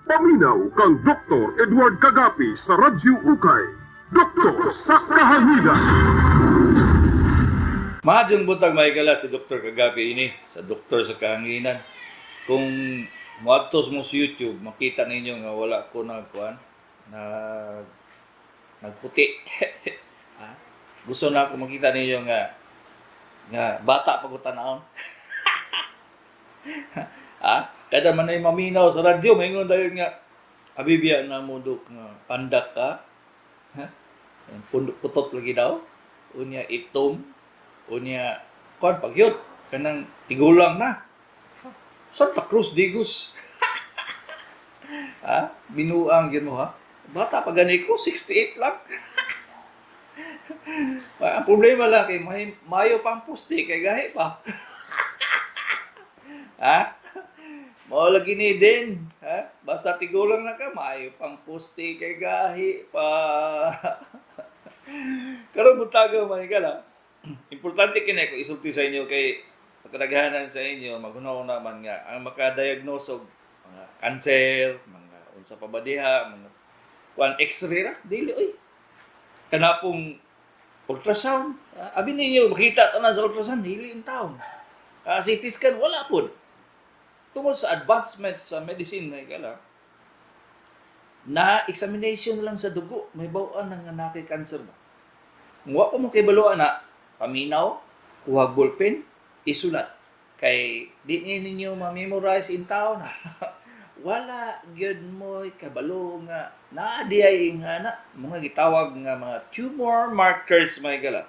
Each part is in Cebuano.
Paminaw kang Dr. Edward Kagapi sa Radyo Ukay. Doktor sa Kahanginan. Maayong buntag, mga higala, si Dr. Kagapi ini sa Doktor sa Kahanginan. Kung moadto mo sa YouTube, makita ninyo nga wala ko nagkuan na nagputi. Ha? Gusto na ako makita ninyo nga nga bata pa ko tan-awon. Ha? Kada man ay maminaw sa radyo, maingon dayon nga abi biya na mo, Dok, nga pandak ka. Ha? Pundok putot lagi daw. Unya itom, unya kuan pagyud kanang tigulang na. Santa Cruz Digos. Ha? Binuang gyud mo, ha? Bata pa gani ko, 68 lang. Ang problema lang kay may mayo pang puste kay gahi pa. Ha? Mao lagi ni din, ha? Basta tigulang na ka, maayo pang puste kay gahi pa. Karon buntaga, mga higala. Importante kini ko isulti sa inyo kay kadaghanan sa inyo maghunaw naman nga ang makadiagnose og mga kanser, mga unsa pa ba diha, mga kuan, X-ray ra, dili oy. Kana pong ultrasound, ah, abi ninyo makita tanan sa ultrasound, dili in taon. Ah, CT scan, wala pud. Tungod sa advancement sa medicine na higala, na examination lang sa dugo, may bawaan na nga naa kay cancer ba. Kung wa pa mo kibalo ana, paminaw, kuha ballpen, isulat. Kay di ni ninyo ma-memorize in taon na. Wala gyud mo kabalo nga naa diay nga na mga gitawag nga mga tumor markers, mga higala.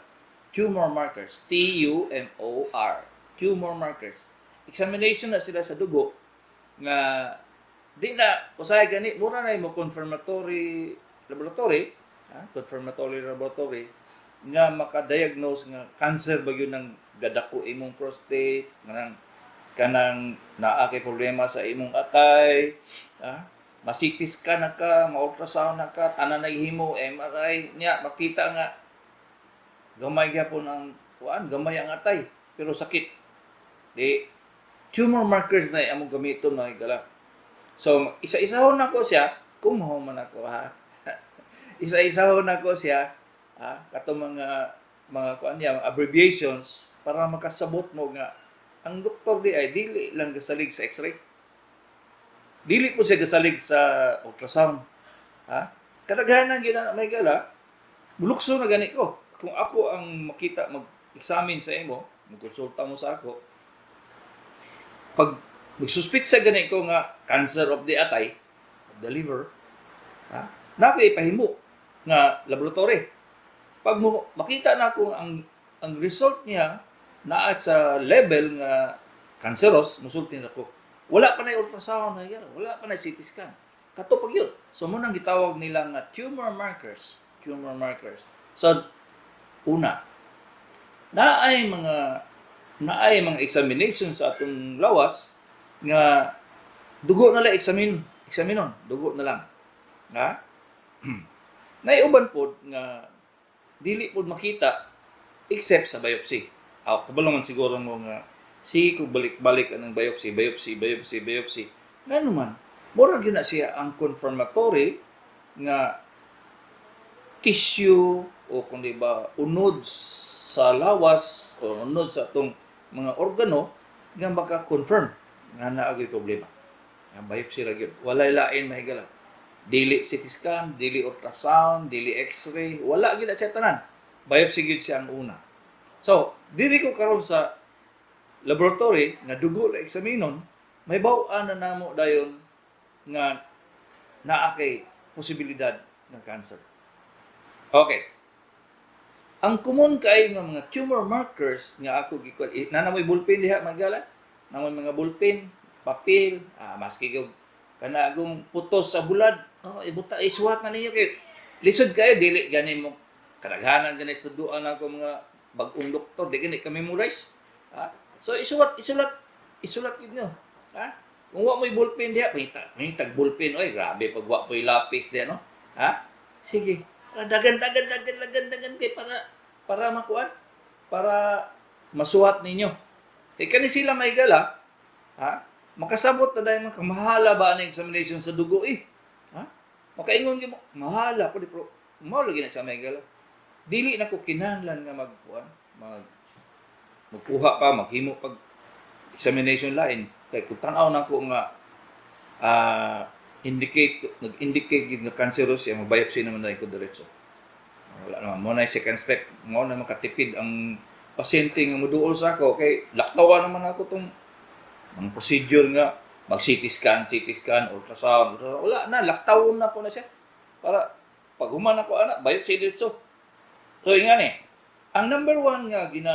Tumor markers, T U M O R. Tumor markers. Examination na sila sa dugo nga di na usahay gani mura na mo confirmatory laboratory, ha? Confirmatory laboratory nga maka-diagnose nga cancer ba gyud ng gadako imong prostate, kanang kanang naa kay problema sa imong atay, ha? Ma-CT scan na ka, ma-ultrasound na ka, tanan na himo, MRI niya, makita nga gamay gyapon ang kuan, gamay ang atay pero sakit di. Tumor markers na among gamiton, mga higala. So isa-isahon nako siya kung mahuman ako, ha. Isa-isahon nako siya, ha, katong mga kuan niya, mga abbreviations para makasabot mo nga ang doktor di ay dili lang gasalig sa X-ray. Dili po siya gasalig sa ultrasound. Ha? Kadaghanan gyud na, mga higala, bulukso na gani ko. Kung ako ang makita mag-examine sa imo, magkonsulta mo sa ako, pag magsuspect sa gani ko nga cancer of the atay, of the liver, ha? Na ipahimo nga laboratory. Pag mo makita na ko ang result niya naa sa level nga cancerous, musulti na ko. Wala pa na ultrasound na yan, wala pa na CT scan. Kato pag yun. So mao nang gitawag nila nga tumor markers, tumor markers. So una, naay mga examination sa atong lawas nga dugo na lang examine, examinon, dugo na lang. Ha? Naay uban pod nga dili pod makita except sa biopsy. Aw, kabalo man siguro mo nga sige ko balik-balik anang biopsy, biopsy, biopsy, biopsy. Ngano man, mura gyud na siya ang confirmatory nga tissue o kung di ba unod sa lawas o unod sa atong mga organo nga maka-confirm nga naa gyud problema. Ang biopsy ra gyud. Walay lain, mga higala. Dili CT scan, dili ultrasound, dili X-ray, wala gyud na siya tanan. Biopsy gyud siya ang una. So, diri ko karon sa laboratory nga dugo la eksaminon, may baw-an na namo dayon nga naa kay posibilidad ng cancer. Okay. Ang common kay nga mga tumor markers nga ako gikuan, eh, naa mo'y ballpen diha, mga higala, naa mo'y mga ballpen, papel, ah, maski kog kana agong putos sa bulad, oh, ibuta isuwat na ninyo kay lisod kayo dili gani mo kadaghanan gani studuan ako mga bag-ong doktor di gani kami memorize. Ha? So isuwat, isulat, isulat gid nyo. Ha? Kung wa mo'y ballpen diha, pangita, pangitag ballpen, oy, grabe pag wa mo'y lapis diha, no? Ha? Sige. Dagan, dagan, dagan, dagan, dagan kay para makuan, para masuhat ninyo. Kay kani sila, mga higala, ha? Makasabot na dahil man kamahala ba ang examination sa dugo eh. Ha? Makaingon gyud mo, mahala po di pero mao lagi na sa mga. Dili na ko kinahanglan nga magkuan, magkuha pa, maghimo pag examination line kay kung tan-aw na ko nga indicate nag-indicate gid nga cancerous siya, mag-biopsy naman dahil ko diretso. Wala naman mo na second step mo na makatipid ang pasyente nga moduol sa ako kay laktawa naman ako tong ang procedure nga mag CT scan, CT scan, ultrasound, ultrasound. Wala na, laktawon na ko na siya. Para pag human ako ana, biopsy diretso. So nga ni, ang number one nga gina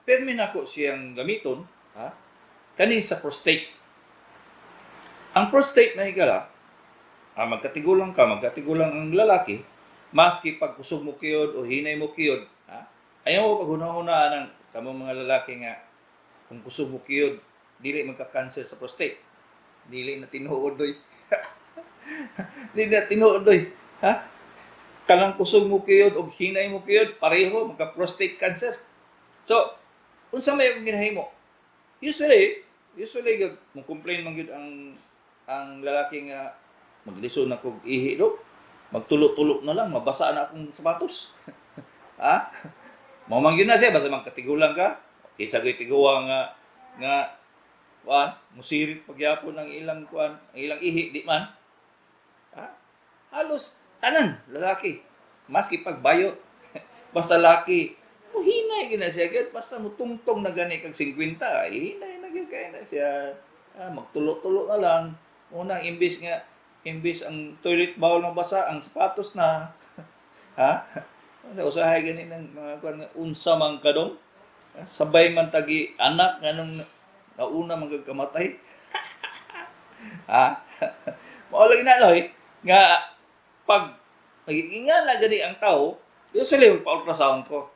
permi nako siyang gamiton, ha? Kani sa prostate. Ang prostate na higala, magkatigulang ka, magkatigulang ang lalaki, maski pag kusog mo kiyod o hinay mo kiyod, ha? Ayaw mo paghuna-huna ng kamo mga lalaki nga kung kusog mo kiyod, dili magka-cancer sa prostate. Dili na tinuod doy. Dili na tinuod doy. Ha? Kanang kusog mo kiyod og hinay mo kiyod, pareho magka-prostate cancer. So, unsa may akong ginahimo? Usually mo complain man gyud ang lalaki nga maglisod na kog ihi do. Magtulo-tulo na lang, mabasa na akong sapatos. Ha? Mao man gyud na siya basta magkatigulang ka. Kinsa gyud tiguang nga nga kuan, musirit pagyapon ang ilang kuan, ang ilang ihi di man. Ha? Halos tanan lalaki. Maski pagbayot. Basta laki, muhinay gyud na siya gyud basta mutungtong na gani kag 50, hinay na gyud kay na siya. Ah, magtulo-tulo na lang. Unang imbis nga imbis ang toilet bowl mabasa, ang sapatos na. Ha? Ano usahay gani ng mga kuan nga unsa man kadong? Sabay man tagi anak nganong nauna man kag kamatay. Ha? Mao lagi na loy nga pag magigingan na gani ang tao, usually magpa-ultrasound ko.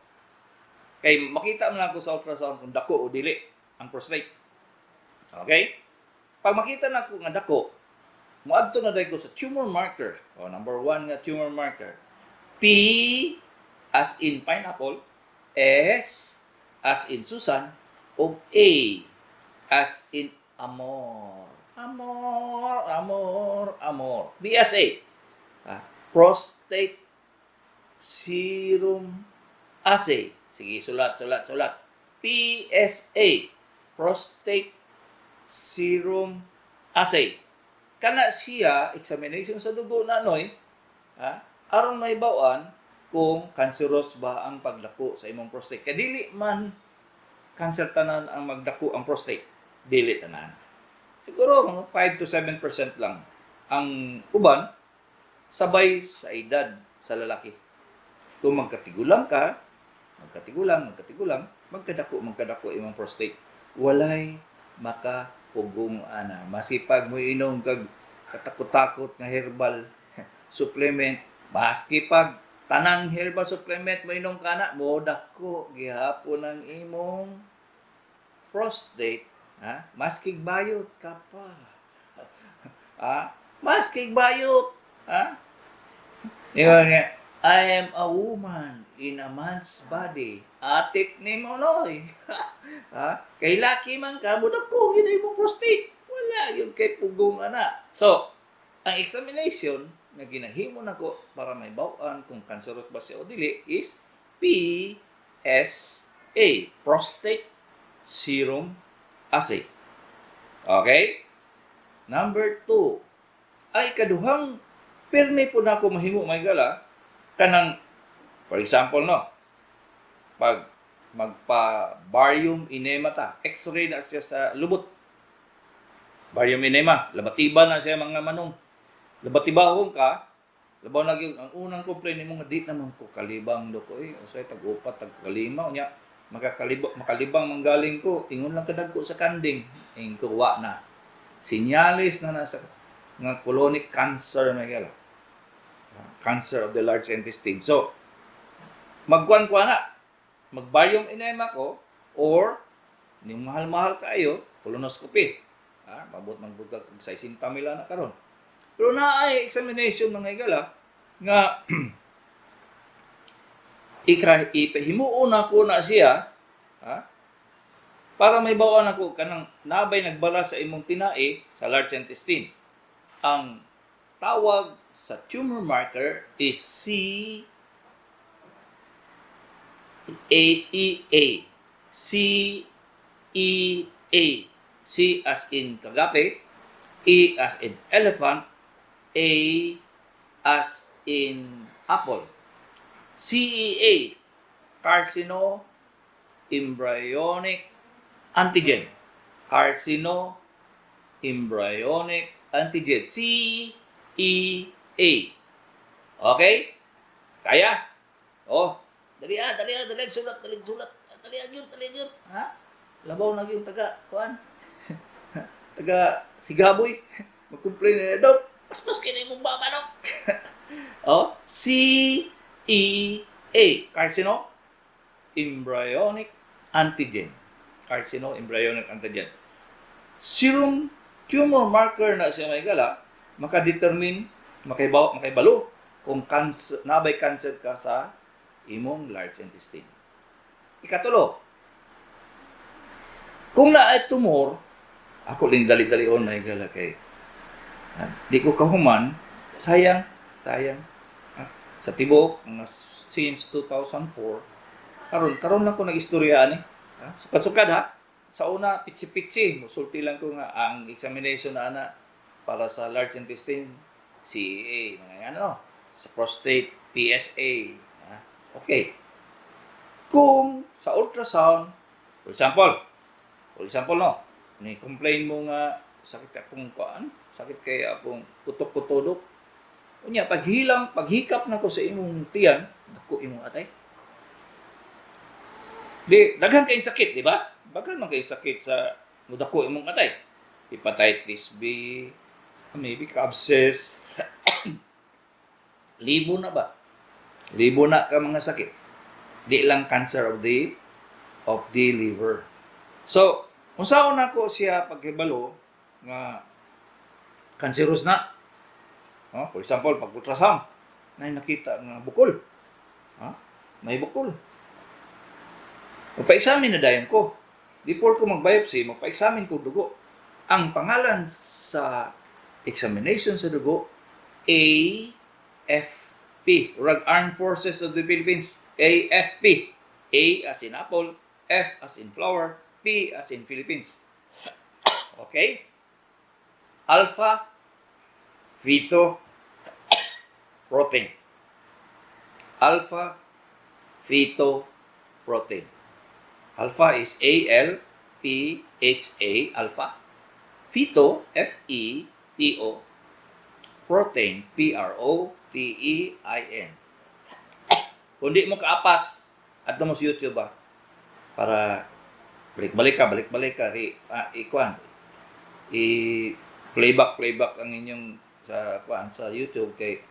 Kay makita man ako sa ultrasound kung dako o dili ang prostate. Okay? Pag makita na ko nga dako, moadto na dahil ko sa tumor marker. O, number one nga tumor marker. P as in pineapple, S as in Susan, o A as in amor. Amor, amor, amor. PSA. Ah, prostate serum assay. Sige, sulat, sulat, sulat. PSA. Prostate serum assay. Kana siya, examination sa dugo na noy, ha, aron mahibaw-an kung cancerous ba ang pagdako sa imong prostate. Kay dili man cancer tanan ang magdako ang prostate. Dili tanan. Siguro mga 5 to 7% lang ang uban sabay sa edad sa lalaki. Kung magkatigulang ka, magkatigulang, magkatigulang, magkadako, magkadako imong prostate. Walay makapugong ana. Maski pag mo inom kag katakot-takot nga herbal supplement, maski pag tanang herbal supplement mo inom ka na, mo dako gihapon ang imong prostate, ha? Maski bayot ka pa. Ha? Maski bayot, ha? Ingon nga, "I am a woman in a man's body." Atik ni mo noy. Ha? Kay laki man ka, mo dako gyud imong prostate. Wala yung kay pugong ana. So, ang examination nga ginahimo nako para mahibaw-an kung cancerous ba siya o dili is PSA, prostate serum assay. Okay? Number two, ay kaduhang pirmi po na ako mahimo may gala kanang, for example no, pag magpa barium enema ta, x-ray na siya sa lubot, barium enema, labatiba na siya mga manong, labatibahon ka, labaw na gyud ang unang complaint nimo nga di naman ko kalibang do ko eh, usay tag upat tag kalima unya makakalibang makalibang manggaling ko, ingon lang kadagko sa kanding ing ko, wa na sinyalis na nasa nga colonic cancer may gala, cancer of the large intestine. So magkuan ko na, mag-barium enema ko or ning mahal-mahal kayo, colonoscopy. Ha, mabot man pud kag 60 mil na karon. Pero naay examination mga higala nga ika ipahimuon na ko na siya, ha? Para mahibaw-an ako kanang nabay nagbala sa imong tinai sa large intestine. Ang tawag sa tumor marker is CAEA. C E A. C as in Kagape, E as in elephant, A as in apple. CEA, carcino embryonic antigen. Carcino embryonic antigen. CEA. Okay? Kaya? Oh, dali ah, dali ah, dali sulat, dali sulat. Dali ah, yun, dali yun. Ha? Labaw na yung taga, kuan. Taga Sigaboy. Mag-complain na, "Dok, paspas kay na imong baba, Dok." Oh, CEA, carcino embryonic antigen. Carcino embryonic antigen. Serum tumor marker na siya, mga higala, makadetermine, makaibaw, makaibalo kung cancer, nabay cancer ka sa imong large intestine. Ikatulo, kung naay tumor, ako lang dali-dalion na higala kay di ko kahuman, sayang, sayang. Sa tibok, mga since 2004, karon karon lang ko nag-istorya ani. Sukad-sukad ha. Sa una, pitsi-pitsi, musulti lang ko nga ang examination na ana para sa large intestine, CEA, mga ano, sa prostate, PSA. Okay. Kung sa ultrasound, for example, no, ni complain mo nga sakit akong kuan, sakit kay akong kutok-kutodok. Unya paghilang, paghikap na ko sa imong tiyan, dako imong atay. Di daghan kay sakit, di ba? Daghan man kay sakit sa mudako imong atay. Hepatitis B, maybe abscess. Libo na ba? Libo na ka mga sakit. Di lang cancer of the liver. So, unsaon nako siya paghibalo nga cancerous na? Oh, for example, pag ultrasound, na nakita nga bukol. Ha? May bukol. Magpa-examine na dayon ko. Before ko mag-biopsy, magpa-examine ko dugo. Ang pangalan sa examination sa dugo, AFP. Urag Armed Forces of the Philippines. AFP. A as in apple, F as in flower, P as in Philippines. Okay? Alpha feto protein. Alpha feto protein. Alpha is A L P H A, alpha. Feto, F E T O, protein, P R O T E I N. Kung di mo kaapas, adto mo sa YouTube ba? Para balik-balik ka, balik-balik ka, ikuan. I playback playback ang inyong sa kuan sa YouTube kay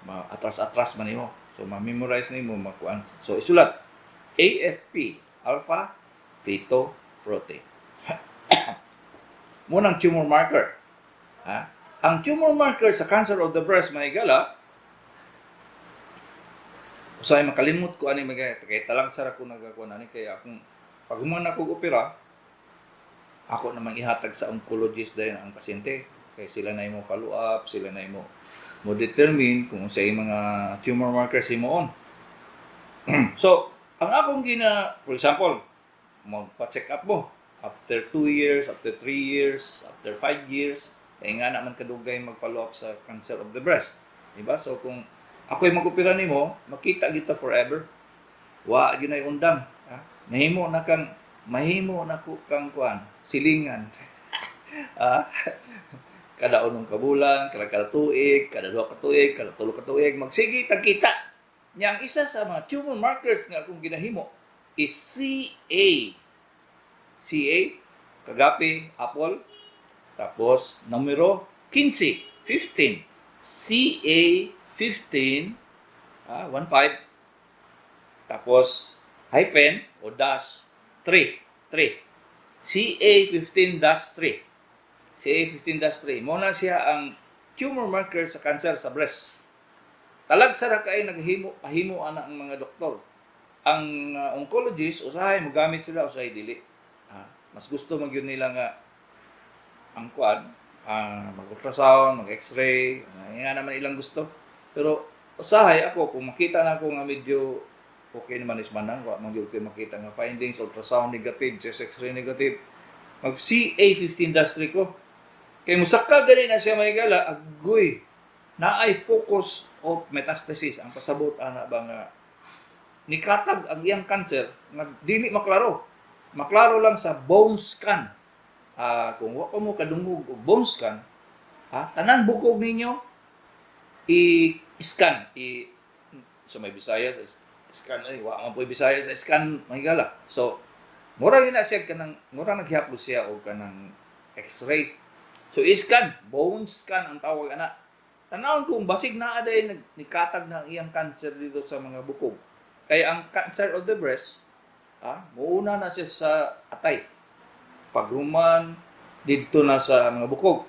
ma atras-atras man nimo. So ma-memorize nimo makuan. So isulat AFP, alpha fetoprotein. Munang tumor marker. Ha? Ang tumor marker sa cancer of the breast, mga higala, usahay makalimot ko ani mga kay talang sara ko nagakuan ani kay akong pag human ako og opera, ako namang ihatag sa oncologist dayon ang pasyente kay sila na imo follow up, sila na imo mo determine kung unsay mga tumor markers himuon. So ang akong gina, for example, magpa-check up mo after 2 years, after 3 years, after 5 years, kay nga naman kadugay mag-follow up sa cancer of the breast, di ba? So kung ako'y mag-opera nimo, makita kita forever, wa gyud undang, ha? Mahimo na ko kang kuan, silingan, ah, kada unong ka bulan, kada kada tuig, kada 2 ka tuig, kada 3 ka tuig, magsige tag kita. Nya ang isa sa mga tumor markers nga akong ginahimo is CA. CA, Kagapi, apple, tapos numero 15, 15. CA 15, 15, tapos hyphen o dash 3, 3. CA 15-3. CA 15-3. Mo na siya ang tumor marker sa cancer sa breast. Talagsa ra kay naghimo pahimo ana ang mga doktor. Ang oncologist usahay mogamit sila, usahay dili. Mas gusto man gyud nila nga ang kuan, ang mag-ultrasound, mag-x-ray, nga naman ilang gusto. Pero usahay ako kung makita na ako nga medyo okay naman is manang, wa man gyud koy makita nga findings, ultrasound negative, chest x-ray negative. Mag CA15-3 ko. Kay musaka gani na siya, mga higala, agoy. Naay focus of metastasis ang pasabot ana ba nga nikatag ang iyang cancer nga dili maklaro. Maklaro lang sa bone scan. Ah, kung wa pa mo kadungog og bone scan, ha, tanan bukog ninyo i-scan i sa may Bisaya sa scan ay wa man po'y Bisaya sa scan, mga higala. So mura na siya kanang mura naghihaplos siya og kanang x-ray. So i-scan, bone scan ang tawag ana. Tanawon kung basig naa day nikatag na ang iyang cancer dito sa mga bukog. Kaya ang cancer of the breast, muuna na siya sa atay. Paghuman didto na sa mga bukog.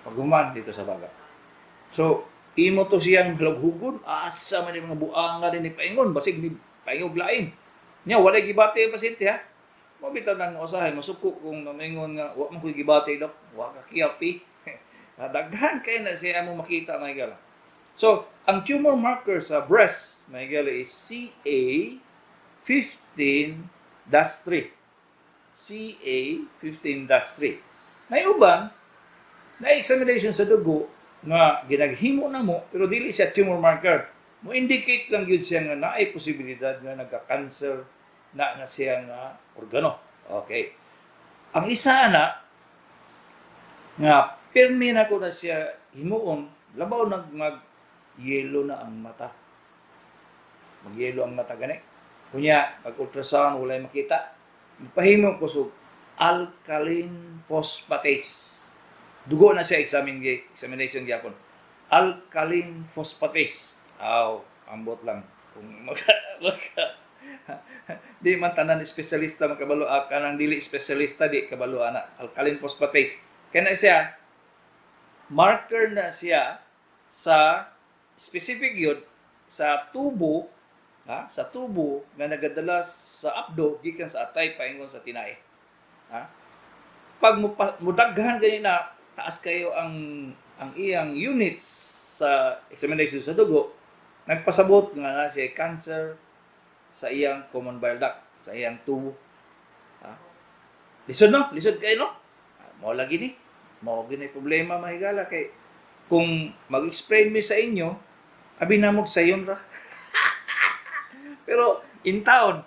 Paghuman dito sa baga. So, imo to siyang halughugon, asa man yung mga buanga din ni paingon, basig ni paingog lain. Nya walay gibati ang pasyente, ha. Mo bitaw nang usahay masuko kung namingon nga wa man koy gibati, dok, wa ka kiyapi. Daghan kay na siya mo makita, mga higala. So, ang tumor marker sa breast, mga higala, is CA 15-3. CA 15-3. Nay uban, na examination sa dugo nga ginaghimo na mo pero dili siya tumor marker. Mo indicate lang gyud siya nga naay posibilidad nga nagka-cancer na nga siya nga organo. Okay. Ang isa na nga pirmi na ko na siya himuon labaw nag mag yellow na ang mata. Mag-yellow ang mata gani. Kunya pag ultrasound walay makita. Pahimo ko og alkaline phosphatase. Dugo na siya examine examination gyapon. Alkaline phosphatase. Aw, ambot lang kung maka di man tanan espesyalista makabalo, kanang dili espesyalista di kabalo ana alkaline phosphatase. Kaya na siya marker na siya sa specific yun sa tubo, ha, sa tubo nga nagadala sa apdo gikan sa atay paingon sa tinai. Ha? Pag mudaghan gani na taas kayo ang iyang units sa examination sa dugo, nagpasabot nga na siya cancer sa iyang common bile duct, sa iyang tubo. Ha? Lisod no? Lisod kayo no? Ah, mao lagi ni. Mao gini problema, mga higala, kay kung mag-explain mi sa inyo, abi namog sayon ra. Pero in town,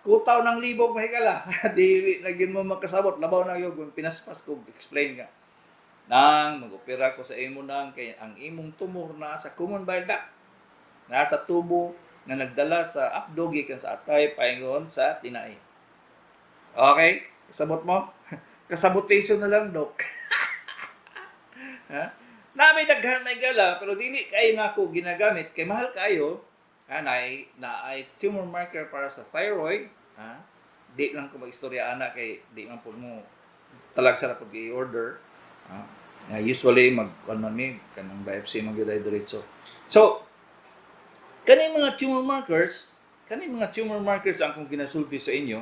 kutaw ng libog, mga higala. Dili na gyud mo makasabot, labaw na gyud kung pinaspas ko explain nga. Nang mag-opera ko sa imo nang kay ang imong tumor na sa common bile duct. Nasa tubo nga nagdala sa apdo gikan sa atay paingon sa tinai. Okay? Kasabot mo? Kasabotation na lang, dok. Ha? Na may daghan na higala, pero dili kay nako ginagamit kay mahal kayo. Ha, na ay tumor marker para sa thyroid, ha? Di lang ko magistorya ana kay di man pud mo talag sa pag i-order. Ha? Na usually mag kuan man mi kanang biopsy man gyud ay diretso. So kaning mga tumor markers ang kung ginasulti sa inyo,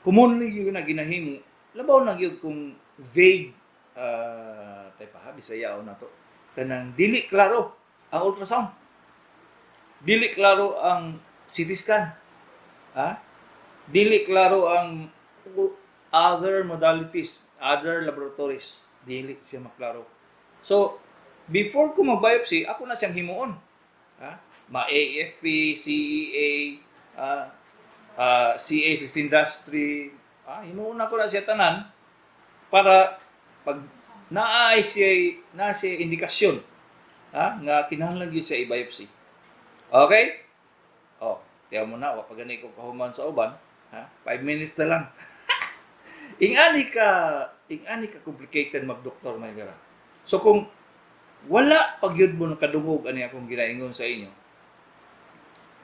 commonly yun na ginahimo, labaw na gyud kung vague, tay pa ha, Bisaya na to. Kanang dili klaro ang ultrasound. Dili klaro ang CT scan. Ha? Dili klaro ang other modalities, other laboratories. Dili siya maklaro. So, before ko mag-biopsy, ako na siyang himuon. Ha? Ma-AFP, CEA, CA15-3, himuon ako na siya tanan para pag naay siya na siya indikasyon, ha, nga kinahanglan gyud siya i-biopsy. Okay? Oh, tiyaw mo na wa pa gani ko kahuman sa uban, ha? 5 minutes na lang. Ing-ani ka complicated magdoktor, mga higala. So kung wala pag yun mo nakadungog ani akong ginaingon sa inyo,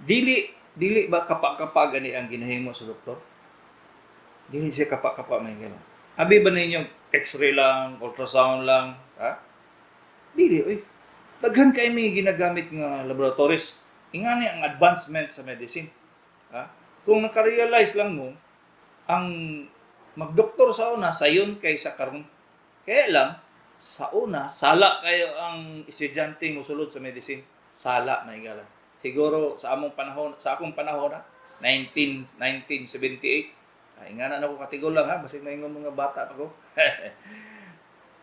dili dili ba kapa-kapa gani ang ginahimo sa doktor? Dili siya kapa-kapa, mga higala. Abi ba ninyo x-ray lang, ultrasound lang, ha? Dili, oy. Daghan kay may ginagamit nga laboratories. Ingani ang advancement sa medicine. Ha? Kung naka-realize lang mo ang Magdoktor sa una sayon kay sa karon. Kaya lang sa una sala kayo ang estudyante mosulod sa medicine. Sala, may gala. Siguro sa among panahon, sa akong panahon ha, 19 1978. Ay nga na ako katigulang ha, basig maingon mga bata pa ko.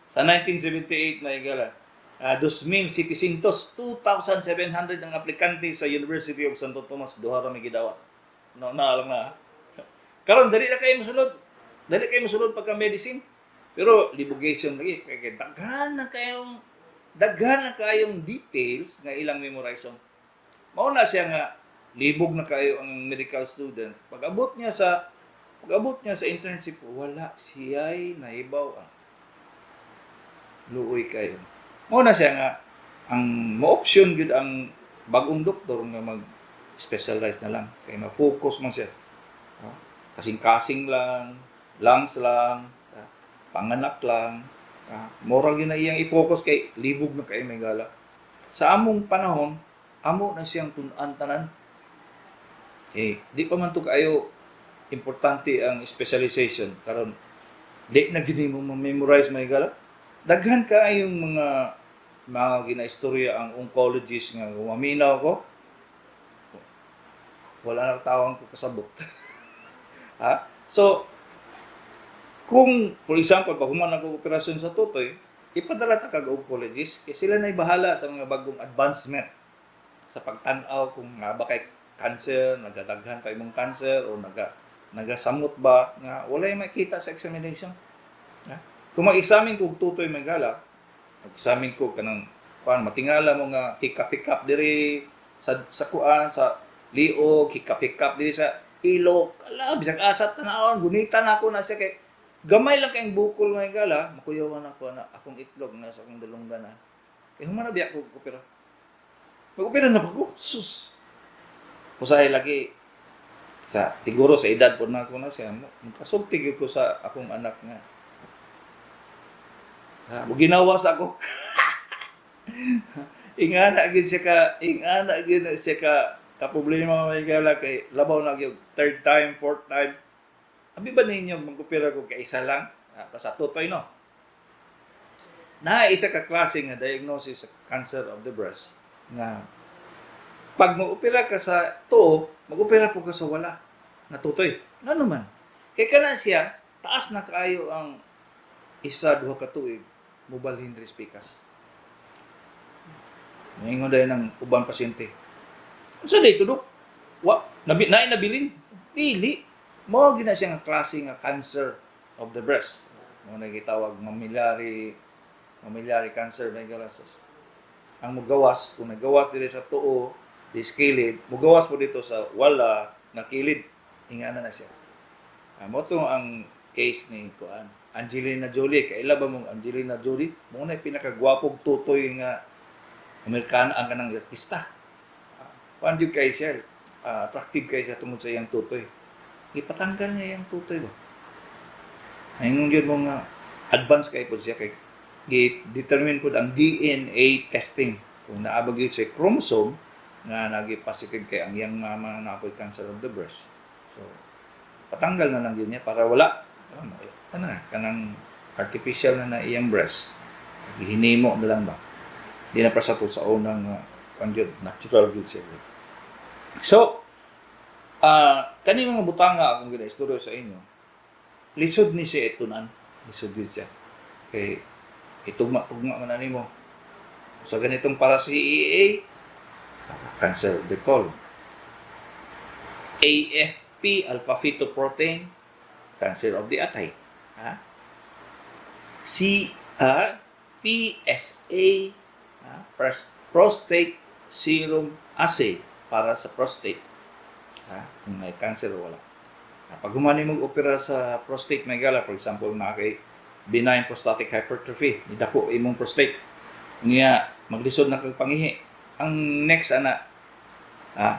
Sa 1978, may gala. 2,700, 2,700 ang aplikante sa University of Santo Tomas, duha ra may gidawat. No, na lang na, ha. Karon dali na kayo mosulod. Dali kayo mosulod pagka medicine. Pero libugation lagi kay daghan na kayong details nga ilang memorization. Mao na siya nga libog na kayo ang medical student. Pag-abot niya sa internship, wala siya'y nahibaw ang luoy kayo. Mao na siya nga ang mo-option gyud ang bagong doktor nga mag-specialize na lang kay ma-focus man siya. Ha? Kasing-kasing lang, lungs lang, ha? Panganak lang. Ha? Mura gyud na iyang i-focus kay libog na kay may gala. Sa among panahon, amo na siyang tun-an tanan. Eh, di pa man to kaayo importante ang specialization karon. Di na gyud mo ma-memorize, may gala. Daghan kaayong mga ginaistorya ang oncologist nga maminaw ko. Wala na tawang ko kasabot. Ha? So, kung for example, pag human ako operasyon sa tutoy, ipadala ta kag oncologist kay sila na'y bahala sa mga bagong advancement sa pagtan-aw kung nga ba kay cancer, nagadaghan pa imong cancer o nagasamot ba nga walay makita sa examination. Ha? Kung mag-examine ko og tutoy, may gala, mag-examine ko kanang kuan, matingala mo nga hikap-hikap diri sa kuan sa liog, hikap-hikap diri sa ilok, ala, bisag asa tanawon, gunitan ako na siya kay gamay lang kayong bukol, may gala, makuyawan ako na akong itlog na sa akong dalunggan na. Kay human na biya ko opera. Mag-opera na ba ko? Sus. Usahay lagi sa siguro sa edad po na ako na siya, makasulti gyud ko sa akong anak nga. Ha, mo ginawas ako. Ingana gyud na siya ka problema, may gala, kay labaw na gyud third time, fourth time. Abi ba ninyo mag-opera ko kay isa lang? Ah, sa tutoy no. Na isa ka klase nga diagnosis sa cancer of the breast nga pag mag-opera ka sa tuo, mag-opera po ka sa wala na tutoy. Ngano man? Kay kana siya, taas na kaayo ang 1-2 ka tuig, mobalhin diri sa pikas. Moingon dayon ng ubang pasyente. "Unsa day to, Dok? Wa nabi naay nabilin?" Dili. Mao gyud na siya nga klase nga cancer of the breast. Mao na gitawag mammillary cancer, may galasos. Ang mugawas, kung nagawas diri sa tuo, this kilid, mugawas po dito sa wala nga kilid. Ingana na siya. Mao to ang case ni kuan Angelina Jolie. Kaila ba mong Angelina Jolie? Mao na pinakagwapog tutoy nga Amerikana ang kanang artista. Kuan jud kay siya, attractive kay siya tungod sa iyang tutoy. Gipatanggal niya iyang tutoy ba. Ingon gyud mo nga advance kay pod siya kay gi-determine pod ang DNA testing kung naa ba gyud siya chromosome nga nagi positive kay ang iyang mama na apoy cancer of the breast. So patanggal na lang gyud niya para wala kana kanang artificial na na iyang breast. Gihinimo na lang ba. Di na pa sa to sa unang kuan gyud, natural gyud siya. So, kani mga butanga akong ginaistorya sa inyo, lisod ni siya itunan. Lisod gyud siya. Kay itugma-tugma man na nimo. Sa ganitong para si CEA, cancer of the colon. AFP, alpha fetoprotein, cancer of the atay. Ha? C, PSA, ha? Prostate serum assay para sa prostate. Ha? Kung may cancer o wala. Ha? Pag humani mo opera sa prostate, may gala, for example, na kay benign prostatic hypertrophy, nidako imong prostate. Niya, maglisod na kag pangihi. Ang next ana, ha?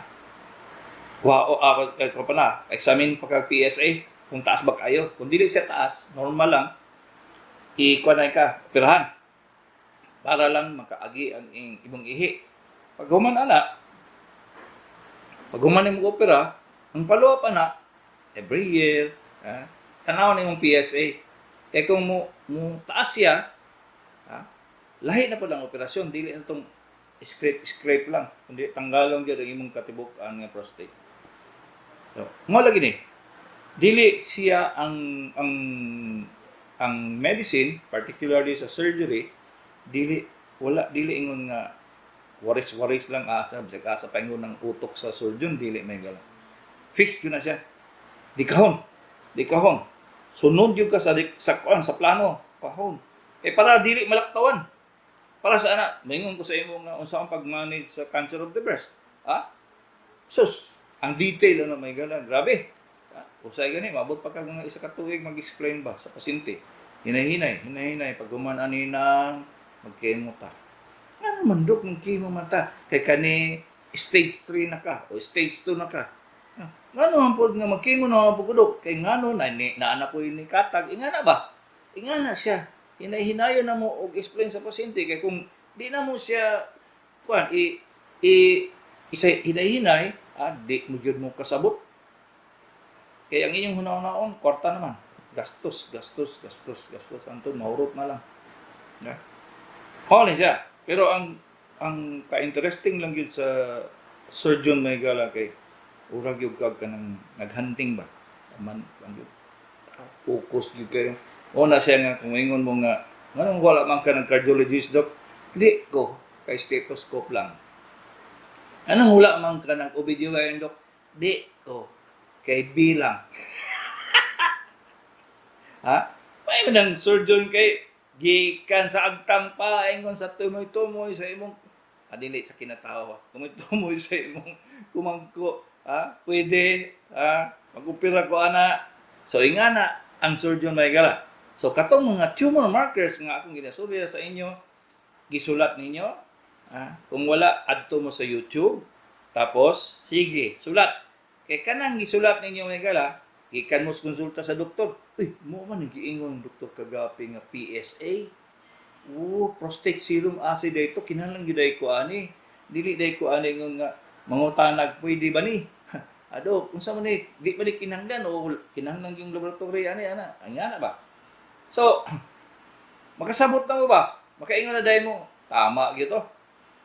Kuha o ako ko pa na, examine pa kag PSA kung taas ba kayo. Kung dili siya taas, normal lang, ikuha na ka, operahan. Para lang makaagi ang imong ihi. Pag human ana, pag human mo opera, ang follow up ana, every year, ha? Tanaw na imong PSA. Kay kung mo taas siya, ha, lahi na pud ang operasyon, dili na tong scrape scrape lang, kundi tanggalon gyud ang imong katibuk-an nga prostate. So, mo lagi ni. Dili siya ang medicine, particularly sa surgery, dili wala dili ingon nga waris-waris lang asa, bisag asa pa ingon ng utok sa surgeon, dili may gala. Fix gyud na siya. Di kahon. Di kahon. Sunod gyud ka sa kuan, sa plano, kahon. Eh para dili malaktawan. Para sa ana, maingon ko sa imo nga unsa ang pag-manage sa cancer of the breast. Ha? Sus, ang detail ano may gala, grabe. Ha? Usay gani, maabot pa kag mga isa ka tuig mag-explain ba sa pasyente. Hinay-hinay, hinay-hinay pag human ani nang mag-chemo ta. Ano man, dok, ng chemo man ta? Kay kani stage 3 na ka o stage 2 na ka. Ah, ngano man pod nga mag-chemo na man pod ko, dok? Kay ngano na ni naana po ni katag, ingana ba? Ingana siya. Hinay-hinayon na mo og explain sa pasyente kay kung di na mo siya kuan i isa hinay-hinay, ah, di mo gyud mo kasabot. Kaya ang inyong hunaw-naon, kwarta naman. Gastos, gastos, gastos, gastos. Anton, mahurot na lang. Yeah. Mao ni siya. Pero ang ka-interesting lang yun sa surgeon, may gala, kay urag yung kag kanang naghunting ba. Man, ang yun. Focus gyud kayo. Una siya nga kung ingon mo nga nganong wala man ka ng cardiologist, doc? Di ko kay stethoscope lang. Anong wala man ka ng OBGYN, doc? Di ko kay bilang. Ha? May man ang surgeon kay gikan sa agtang pa ingon sa tumoy-tumoy sa imong, ah, dili sa kinatawa, tumoy-tumoy sa imong kumangko, ha, pwede ha mag-opera ko ana. So ingana ang surgeon, may gala. So katong mga tumor markers nga akong ginasulti sa inyo, gisulat ninyo, ha? Kung wala, adto mo sa YouTube, tapos sige sulat, kay kanang gisulat ninyo, may gala, gikan mo sa konsulta sa doktor. Uy, mo man giingon Doktor Kagapi nga PSA. Oh, prostate serum acid ito, kinahanglan gyud ay ko ani. Dili day ko ani nga mangutanag pwede ba ni? Ado, unsa man ni, di ba ni kinahanglan o kinahanglan yung laboratory ani ana? Ang ana ba? So, makasabot na mo ba? Makaingon na dahil mo. Tama gyud to.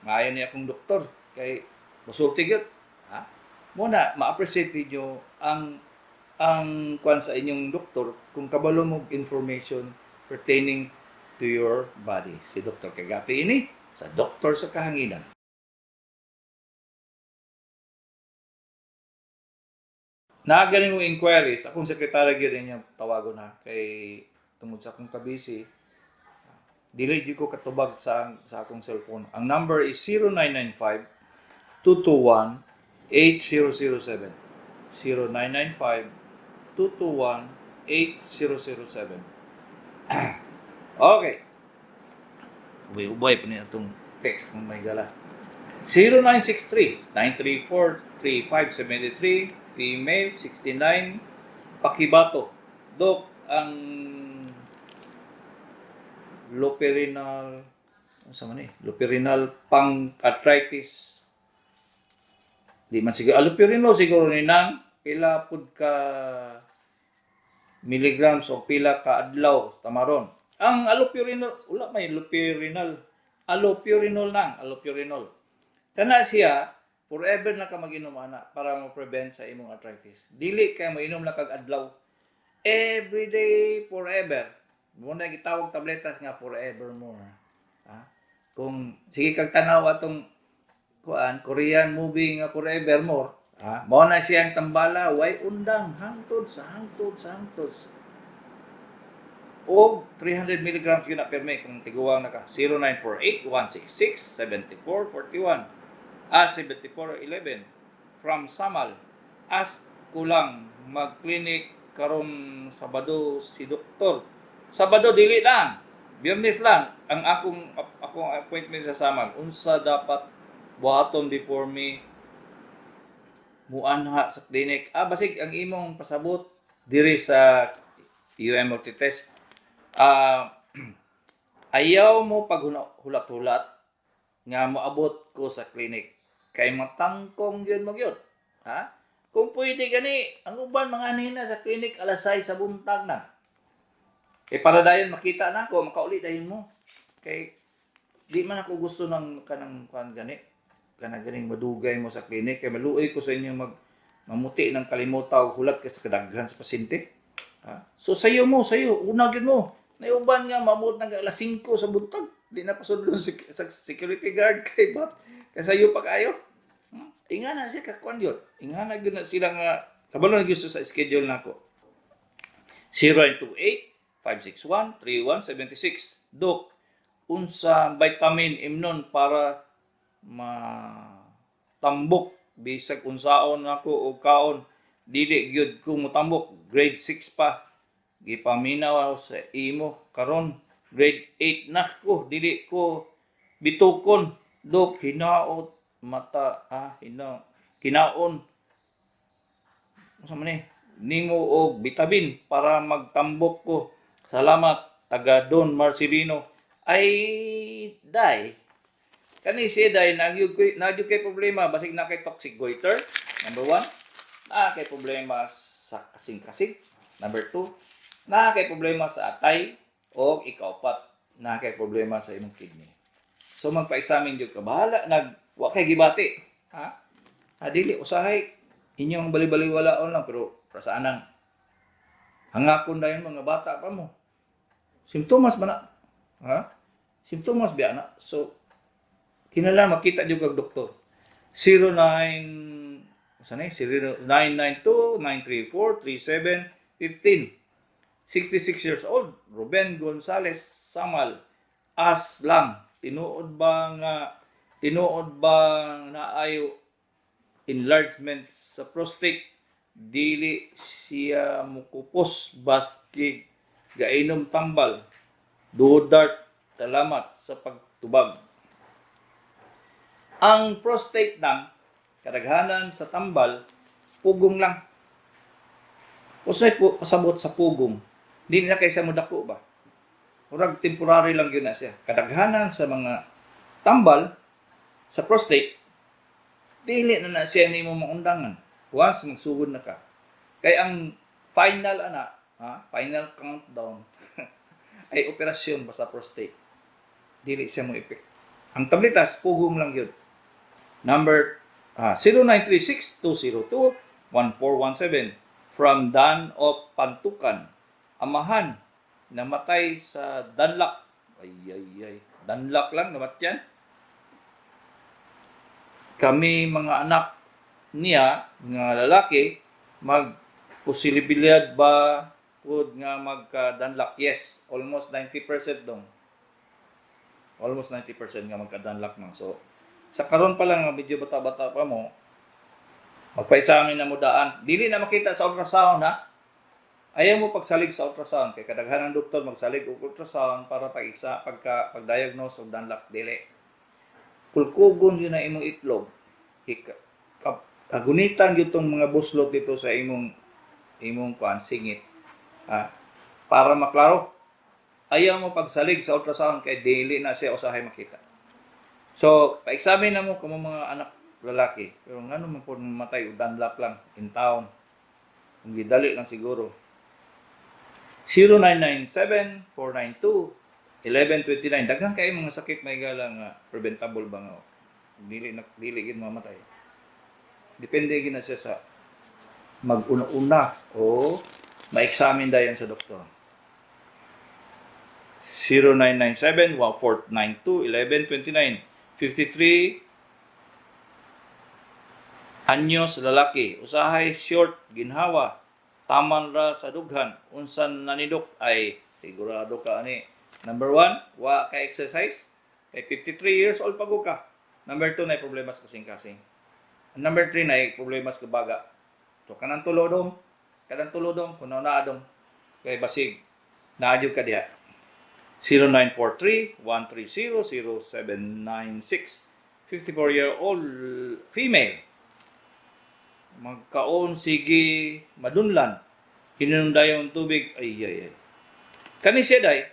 Ngayon ni akong doktor kay musulti gyud. Ha? Mo na ma-appreciate ninyo ang kwan sa inyong doktor kung kabalo mo og information pertaining to your body. Si Dr. Kagapi ini sa Doktor sa Kahanginan. Naa gani mo inquiries, akong sekretary gyud niya tawagon na kay tungod sa akong kabisi dili gyud ko katubag sa akong cellphone. Ang number is 0995 221 8007. 0995 221 8007. Okay. Ubay-ubay pa niya itong text kung may gala. 0963-934-3573, female, 69, Pakibato. Dok, ang Loperenal, ano sa man eh? Loperenal pang arthritis. Di man siguro, allopurinol siguro ni nang pila pud ka milligrams o pila ka adlaw tamaron? Ang allopurinol, wala may allopurinol. Allopurinol nang, allopurinol. Kana siya, forever na ka mag-inom ana para mo-prevent sa imong arthritis. Dili kay mo-inom lang kag adlaw. Every day, forever. Mo na gitawag tabletas nga forevermore. Ha? Kung sige kag tanaw atong kuan Korean movie nga Forevermore, ha? Mao na siyang tambala, way undang hangtod sa hangtod sa hangtod. O 300 milligrams yun na perme kung tiguang na ka. 0948 166 7441, ah, 7411 from Samal. Ask ko lang, mag-clinic karon Sabado si doktor? Sabado dili lang. Biyernes lang ang akong appointment sa Samal. Unsa dapat buhaton before me muanha sa clinic? Ah, basig ang imong pasabot diri sa UM Multitest. Ah, ayaw mo paghulat-hulat nga moabot ko sa clinic. Kay matangkong yun magyud. Ha? Kung pwede gani, ang uban mga nina sa clinic alas 6 sa buntag na. Eh para dayon makita na ako, makauli dayon mo. Kay di man ako gusto ng kanang kuan gani. Kanang ganing madugay mo sa clinic kay maluoy ko sa inyo mag mamuti ng kalimuta og hulat kay sa kadaghan sa pasyente. Ha? So sayo mo, sayo, una gyud mo. Naiuban nga maabot ng alas 5 sa buntag. Di na pasudlon si, sa security guard kay bat. Kay sayo pa kayo. Inga na siya kakuan yun. Inga na gyud na sila nga kabalo na gyud sa schedule nako. 0928-561-3176. Dok, unsa vitamin imnon para matambok bisag unsaon nako og kaon, dili gyud ko motambok? Grade 6 pa gipaminaw ako sa imo, karon grade 8 na ko, dili ko bitukon, dok. Hinaot mata, ah, hina kinaon unsa man ni nimo og vitamin para magtambok ko. Salamat, taga Don Marcelino. Ay day, kani siya day, nagyud kay problema, basig na kay toxic goiter number 1, na kay problema sa kasing-kasing number 2, na kay problema sa atay, o ikaupat, na kay problema sa imong kidney. So magpa-examine gyud ka, bahala nag wa kay gibati, ha. Ha, dili usahay inyong bali-baliwalaon lang, pero para sa anang hangakon dayon, mga bata pa mo, simptomas ba na, ha, simptomas ba na? So kinahanglan makita jud kag doktor. 09 saan eh? 0992 934 3715. 66 years old, Ruben Gonzales Samal Aslam. Tinuod ba naay enlargement sa prostate? Dili siya mukupos baski gainom tambal Duodart. Salamat sa pagtubag. Ang prostate nang kadaghanan sa tambal, pugong lang. Usay po pasabot sa pugong, di na kay siya modako ba, murag temporary lang yun na siya. Kadaghanan sa mga tambal sa prostate, dili na na siya nimo maundangan once magsugod na ka. Kay ang final ana, ha, final countdown ay operasyon ba sa prostate. Dili siya mo epek. Ang tabletas, pugong lang yun. Number 0936-202-1417 from Dan of Pantukan. Amahan, namatay sa Danlak. Ay, ay, ay. Danlak lang, namatyan. Kami mga anak niya nga lalaki, mag posibilidad ba pud nga magkadanlak? Yes, almost 90% dong. Almost 90% nga magkadanlak man. So, sa karon pa lang nga medyo bata-bata pa mo, magpa-examine na mo daan. Dili na makita sa ultrasound, ha. Ayaw mo pagsalig sa ultrasound kay kadaghan ng doktor magsalig og ultrasound para pag isa pagka pag-diagnose og danlak, dili. Kulkugon yun na imong itlog. Agunitan gyud tong mga buslot dito sa imong imong kuan singit. Ha? Para maklaro. Ayaw mo pagsalig sa ultrasound kay dili na siya usahay makita. So, pa-examine na mo kung mga anak lalaki. Pero ngano man po mamatay og danlak lang in town? Kung gidali lang siguro. 0997-492-1129. Daghan kay mga sakit, may gala, nga preventable ba nga dili na dili gid mamatay. Depende gid na siya sa mag-una-una o ma-examine dayon sa doktor. 0997-1492-1129. 53 anyos, lalaki. Usahay short, ginhawa. Taman ra sa dughan. Unsan nanidok ay sigurado ka ani. Number 1, wa ka exercise. Kay 53 years old pa ka. Number 2, na problema sa kasing-kasing. Number 3, na problema sa baga. So kanang tulo dong, kung naa dong kay basig naa gyud ka diha. 0943-130-0796. 54-year-old female. Magkaon sige madunlan. Ininom dayon tubig. Ay, ay, ay. Kani siya day,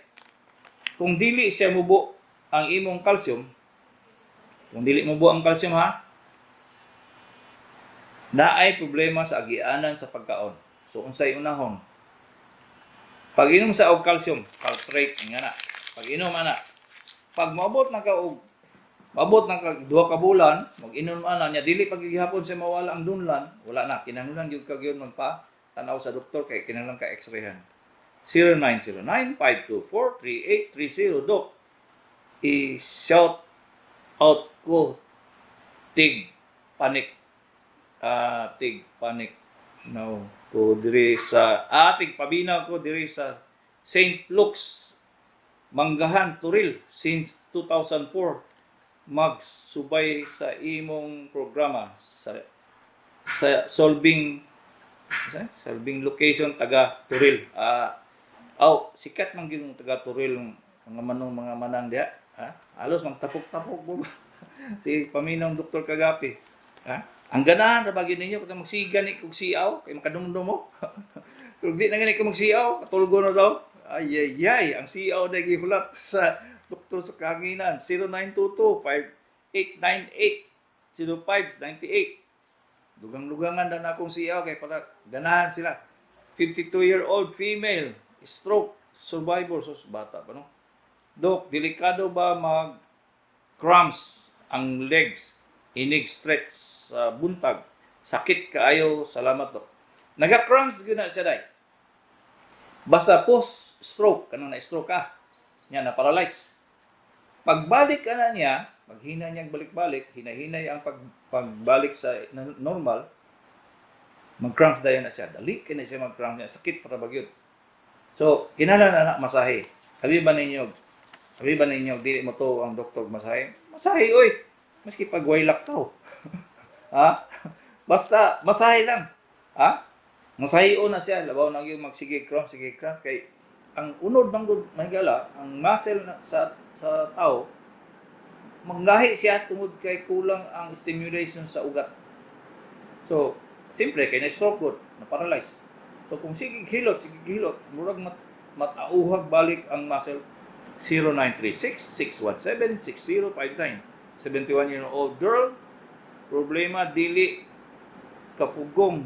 kung dili siya mubo ang imong calcium, kung dili mubo ang calcium, ha, Naay problema sa agianan sa pagkaon. So unsay unahon? Pag-inom sa og calcium, Caltrate nga na. Pag-inom ana. Pag moabot na ka 2 ka bulan, mag-inom ana niya, dili pag gihapon siya mawala ang dunlan, wala na, kinahanglan gyud ka gyud magpa tanaw sa doktor kay kinahanglan ka x-rayhan. 0909-524-3830. Dok, i-shout out ko tig panik, tig panik no ko diri sa tig pabinaw ko diri sa St. Luke's, Manggahan, Toril, since 2004 magsubay sa imong programa sa solving location, taga Toril. Aw, sikat man gyud ang taga Toril, mga manong, mga manang diha, ha? Halos magtapok-tapok mo ba si paminong Dr. Kagapi, ha? Ang ganahan ra ba gyud ninyo kung magsiga ni kog siaw kay makadumdum mo. Kung di na gani ko magsiaw, katulgo na daw. Ay ay ay, ang siaw na gihulat sa Doktor sa Kahanginan. 0922 5898 0598. Dugang-lugangan na akong siyaw kay para ganahan sila. 52-year-old female, stroke survivor, so bata pa, no? Dok, delikado ba mag cramps ang legs inig stretch sa buntag? Sakit kaayo, salamat, dok. Naga-cramps gyud na siya, day. Basta post stroke, kanang na stroke ka, niya na paralyze. Pagbalik ka na niya, paghina niyang balik-balik, hinahinay ang pagbalik sa normal, mag-cramps dayon na siya. Dali kay na siya mag-cramps niya. Sakit para bagyod. So, kinahanglan na na masahe. Sabi ba ninyo, dili mo to ang doktor masahe? Masahe, oy! Maski pagwaylak tao. Ha? Basta, masahe lang. Ha? Masahe na siya. Labaw na yung magsige cramps, sige cramps. Kay, ang unod bang gud mahigala, ang muscle na, sa tao, manggahi siya tungod kay kulang ang stimulation sa ugat. So, simple, kay na-stroke gud, na-paralyze. So, kung sige hilot, murag matauhag balik ang muscle. 0936-617-6059. 71-year-old girl, problema dili kapugong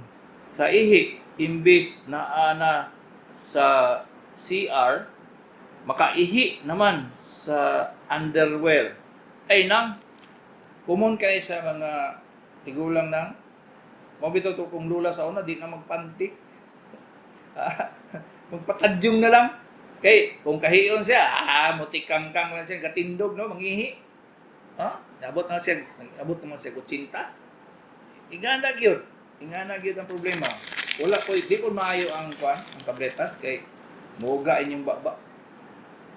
sa ihi, imbis na ana sa CR, makaihi naman sa underwear. Ay nang common kay sa mga tigulang nang mao bitaw to, kung lula sa una di na magpanty. Magpatadyong na lang. Kay kung kahiyon siya, mutikangkang lang siya, katindog, no, mangihi. Ha? Abot naman siya 80. Ingana gyud. Ingana gyud ang problema. Wala ko, di ko maayo ang kwan, ang tabletas kay muga inyong baba.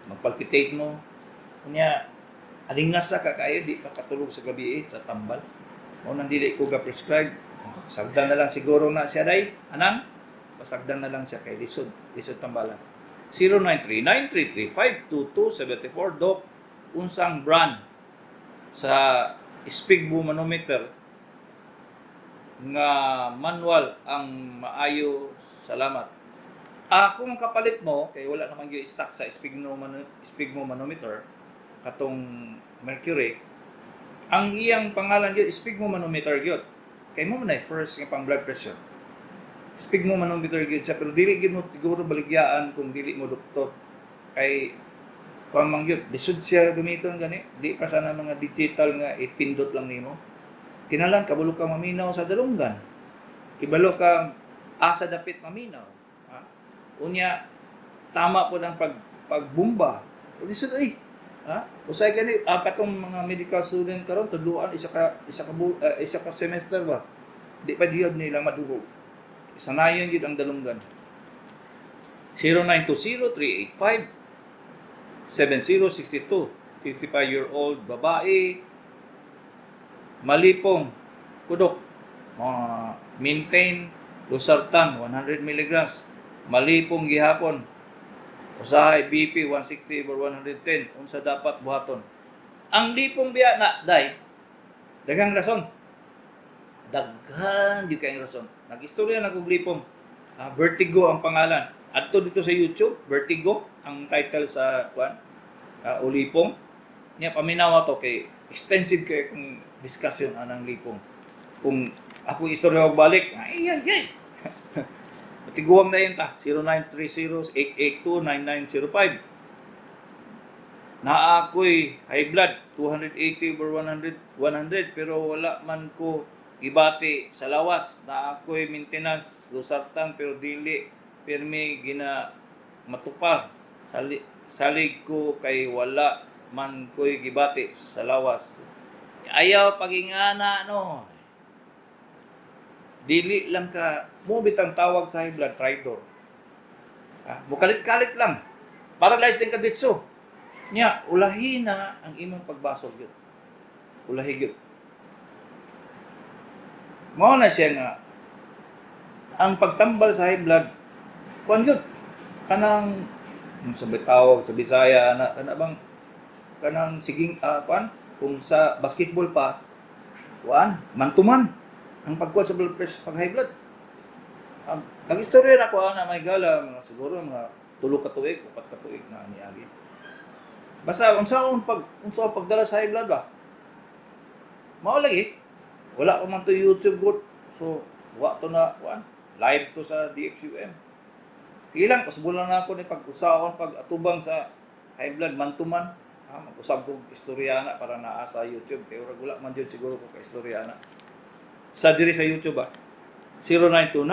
Magpalpitate mo. Unya alingasa ka kayo, di ka katulog sa gabi eh, sa tambal. Mao nang dili ko ga prescribe. Pasagdan na lang siguro na siya, day. Anang? Pasagdan na lang siya kay lisod, lisod tambalan. 0939-335-2274. Doc, unsang brand sa sphygmomanometer nga manual ang maayo? Salamat. Kung kapalit mo kay wala naman gyud stock sa sphygmomanometer katong mercury, ang iyang pangalan gyud sphygmomanometer gyud kay mo man ay first nga pang blood pressure. Sphygmomanometer gyud siya, pero dili gyud mo siguro baligyaan kung dili mo doktor kay kuan man gyud, lisod siya gamiton gani, di pa sana mga digital nga ipindot lang nimo. Kinahanglan kabalo ka maminaw sa dalunggan, kibalo ka asa dapit maminaw, ha? Unya tama po ang pagbumba, lisod oy, ha? Usay gani katong mga medical student karon tudluan isa ka semester ba, di pa gyud nila madugog. Sanayon gyud ang dalunggan. 0920 385 7062. 55-year-old babae, malipong kudok, maintain losartan 100 milligrams, malipong gihapon, usahay BP 160 over 110. Unsa dapat buhaton? Ang lipong biya na, day, daghang rason, daghan gyud kayong rason. Nag-istorya na kog lipong. Vertigo ang pangalan. Adto dito sa YouTube, Vertigo ang title sa kwan, ulipong. Nya paminawa to kay extensive kay kung discussion anang lipong. Kung Ako istorya og balik. Ay, ay, ay. Matiguang na yun ta. 0930-882-9905. Naa ako'y high blood, 280 over 100, 100, pero wala man ko gibati sa lawas. Naa ako'y maintenance losartan pero dili pirmi gina matupar. Salig ko kay wala man ko'y gibati sa lawas. Ayaw pagingana, no. Dili lang ka mo bitang tawag sa high blood, traitor. Ah, mukalit-kalit lang. Paralyzed din ka ditso. Nya, ulahi na ang imong pagbasol gyud. Ulahi gyud. Mao na siya nga ang pagtambal sa high blood, kuan gyud, kanang sa tawag sa Bisaya na kana bang kanang siging, kuan kung sa basketball pa, kuan man-to-man ang pagkuan sa blood pressure pag high blood. Ang nag-istorya na ko ana, may gala mga siguro mga 3 ka tuig, 4 ka tuig na niagi. Basta unsa ang pagdala sa high blood ba? Mao lagi. Wala pa man to YouTube good. So wa to na kuan. Live to sa DXUM. Sige lang, pasbulan na ako ni pag usaon pag atubang sa high blood man to man. Ha, mag-usab ko istorya na para naa sa YouTube. Kay ura wala man jud siguro ko ka istorya na. Sa diri sa YouTube ba. 0929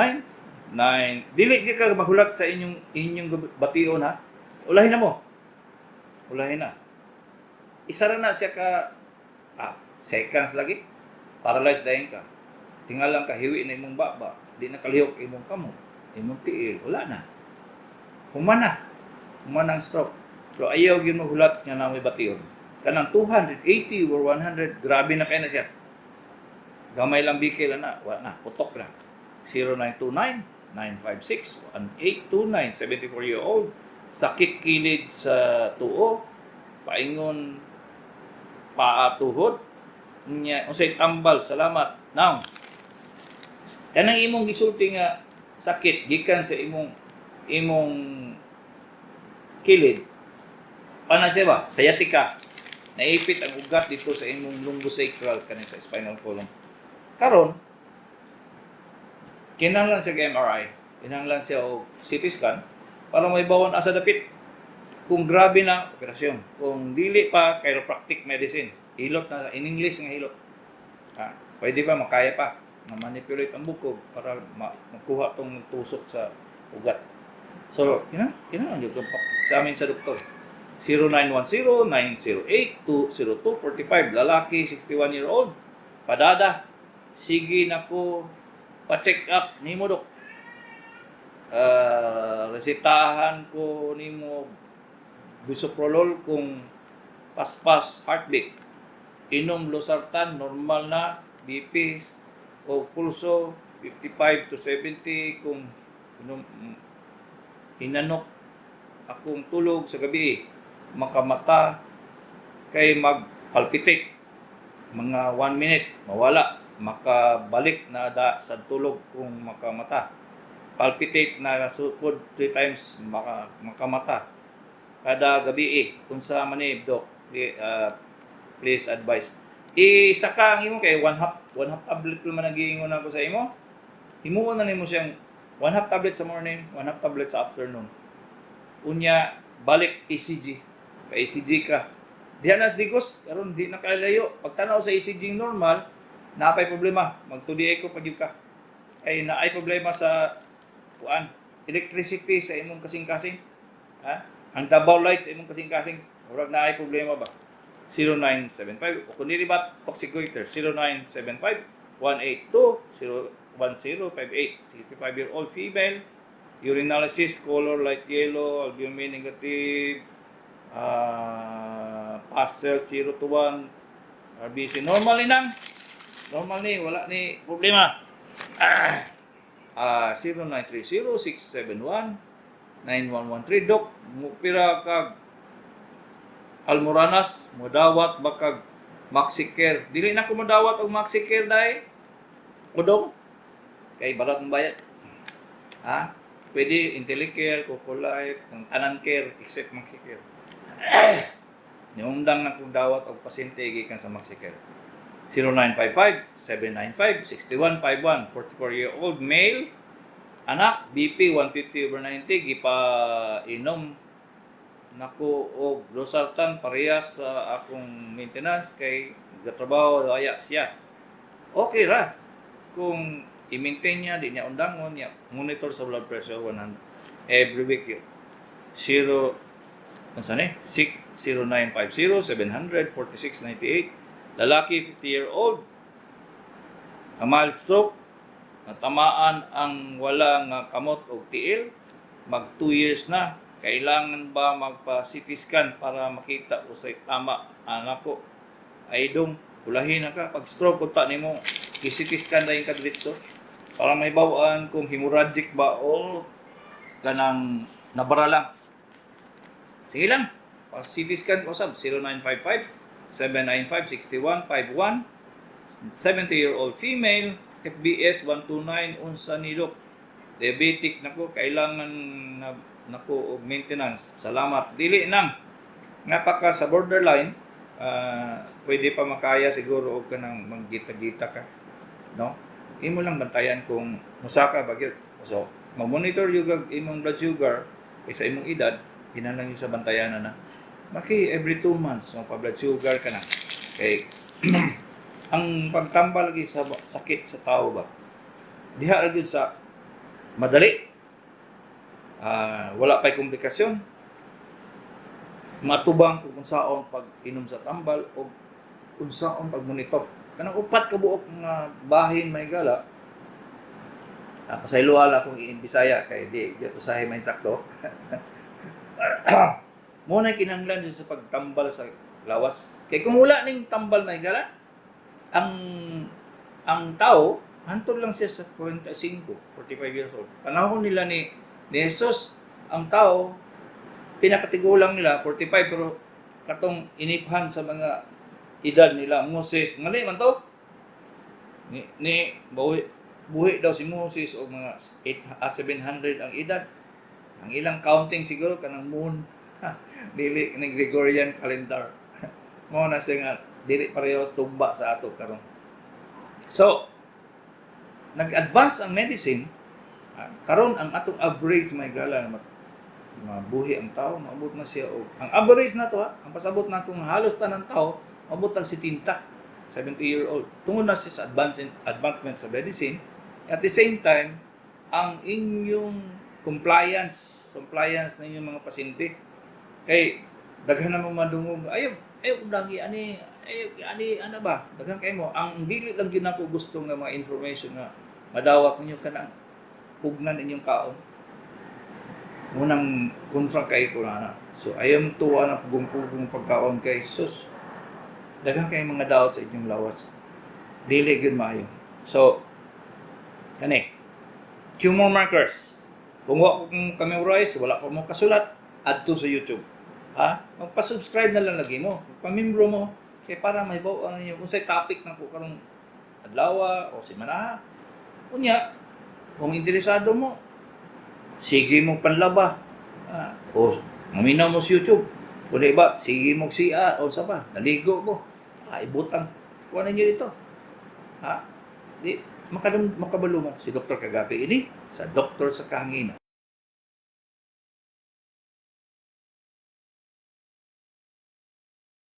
9. Dili di ka mahulat sa inyong inyong bation ha. Ulahin na mo. Ulahin na. Isa ra na siya ka seconds lagi. Paralyzed dayon ka. Tingalang ka, hiwi na imong baba, di na kalihok imong kamot, imong tiil, wala na. Human na. Human ang stroke. So ayaw gyud maghulat nga na may bation. Kanang 280 or 100, grabe na kay na siya. Gamay lang bikil na, wala na, putok na. 0929 956 1829, 74-year-old, sakit kilid sa tuo, paingon paa, tuhod nya, unsay tambal? Salamat. Now, kanang imong gisulti nga sakit gikan sa imong imong kilid pa na siya ba, sciatica. Naipit ang ugat dito sa imong lumbosacral, kaning sa spinal column. Karon kinahanglan siya og MRI, kinahanglan siya og CT scan para may bawon asa dapit. Kung grabe na, operasyon. Kung dili pa, chiropractic medicine, hilot na, in English nga hilot. Ha, pwede pa, makaya pa na manipulate ang bukog para makuha tong tusok sa ugat. So kina gyud sa amin sa doktor. 0910-908-20245, lalaki, 61-year-old, padada, sige nako pa-check up nimo, dok. Resetahan ko nimo bisoprolol kung paspas heartbeat. Inom losartan, normal na BP o pulso, 55 to 70. Kung inom, hinanok akong tulog sa gabi, makamata kay magpalpitate mga 1 minute, mawala, makabalik na da sa tulog. Kung makamata, palpitate na sukod 3 times, makamata kada gabi eh. Unsa man ni, dok? Please advise. Isaka ang imo kay one half tablet man ang giingon ako sa imo. Himuon na nimo siyang one half tablet sa morning, one half tablet sa afternoon. Unya balik ECG. Pa ECG ka. Diha na sa Digos, karon di na kalayo. Pagtanaw sa ECG normal, naapay problema, mag-2D echo pa gyud ka. Ay naay problema sa kuan, electricity sa imong kasing-kasing. Ha? Ang Davao Light sa imong kasing-kasing, murag naay problema ba? 0975 o kung dili ba toxic goiter. 0975 182 01058, 65-year-old female, urinalysis color light yellow, albumin negative, pastel 0 to 1, RBC normal ni nang normal ni, wala ni problema. 0930 671 9113. Dok, mupira kag Almoranas, modawat ba kag Maxicare? Dili na ko modawat og Maxicare dai. Udong. Kay barat ang bayad. Ha? Pwede IntelliCare, Cocolife, ang tanan care except Maxicare. Niundang na kong dawat og pasyente gikan sa Maxicare. 0955-795-6151, 44-year-old male, anak, BP 150/90, gipa inom nako og losartan parehas sa akong maintenance kay gatrabaho aya siya. Okay ra. Kung i-maintain niya, di niya undangon niya, monitor sa blood pressure 100 every week yun. 0 unsa ni? 60950 700 4698. Lalaki, 50-year-old, mild stroke, natamaan ang wala nga kamot og tiil, mag 2 years na. Kailangan ba magpa CT scan para makita usay tama anak ko? Ay dong, ulahin na ka. Pag stroke unta nimo, i-CT scan na yung kadritso para may bawaan kung hemorrhagic ba o kanang nabara lang. Sige lang. Pa CT scan ko sab. 0955 795 6151. 70-year-old female, FBS 129, unsa ni, Dok? Diabetic nako, kailangan na nako og maintenance. Salamat. Dili nang napaka sa borderline, pwede pa makaya siguro og kanang manggita-gita ka, no? Imo lang bantayan kung musaka ba gyud. So, mag-monitor yung imong blood sugar kay sa imong edad, kinahanglan yung sa bantayan na. Maki every 2 months magpa blood sugar ka na. Kay ang pagtambal lagi sa sakit sa tao ba, diha ra gyud sa madali. Ah, wala pa'y komplikasyon. Matubang kung unsaon pag inom sa tambal o unsaon pag-monitor. Kanang upat ka buok nga bahin, may gala. Ah, pasayloa lang akong i-Bisaya kay di di usahay may sakto. Mo na kinahanglan siya sa pagtambal sa lawas. Kay kung wala ning tambal, may gala, ang tao hantod lang siya sa 45, 45 years old. Panahon nila ni Jesus, ang tao pinakatigulang nila 45, pero katong iniphan sa mga edad nila Moses ngali man to ni buhi, buhi daw si Moses og mga 8 700 ang edad. Ang ilang counting siguro kanang moon, dili ni Gregorian calendar. Mo na siya nga dili pareho tumba sa ato karon. So nag-advance ang medicine. Karon ang atong average, may gala, mabuhi ang tao, maabot na siya og ang average na to ha, ang pasabot na kung halos tanan tao maabot ang 70, 70 year old. Tungod na siya sa advancement sa medicine. At the same time, ang inyong compliance compliance ng inyong mga pasyente, kay daghan na mo madungog, "Ayaw, ayaw lagi ani, ayaw ani," ano ba, daghan kay mo. Ang dili lang gyud nako gusto nga mga information nga madawat ninyo, kanang pugnan inyong kaon munang kontra kay ko na. So ayaw mo tuwa na pugong-pugong pagkaon kay sus, daghan kay mga daot sa inyong lawas, dili gyud maayo. So kani tumor markers, kung wa kung ka-memorize, wala pa mo kasulat, adto sa YouTube ha, magpa-subscribe na lang lagi mo, magpa-membro mo kay para may baw ninyo unsay topic na ko karong adlaw o semana. Unya kung interesado mo, sige mo panlaba o maminaw mo sa YouTube. Kung di ba, sige mo siya o sa ba naligo mo, ibutang kuha ninyo dito ha, di makadum makabalo mo. Si Dr. Kagabi ini sa Doktor sa Kahanginan.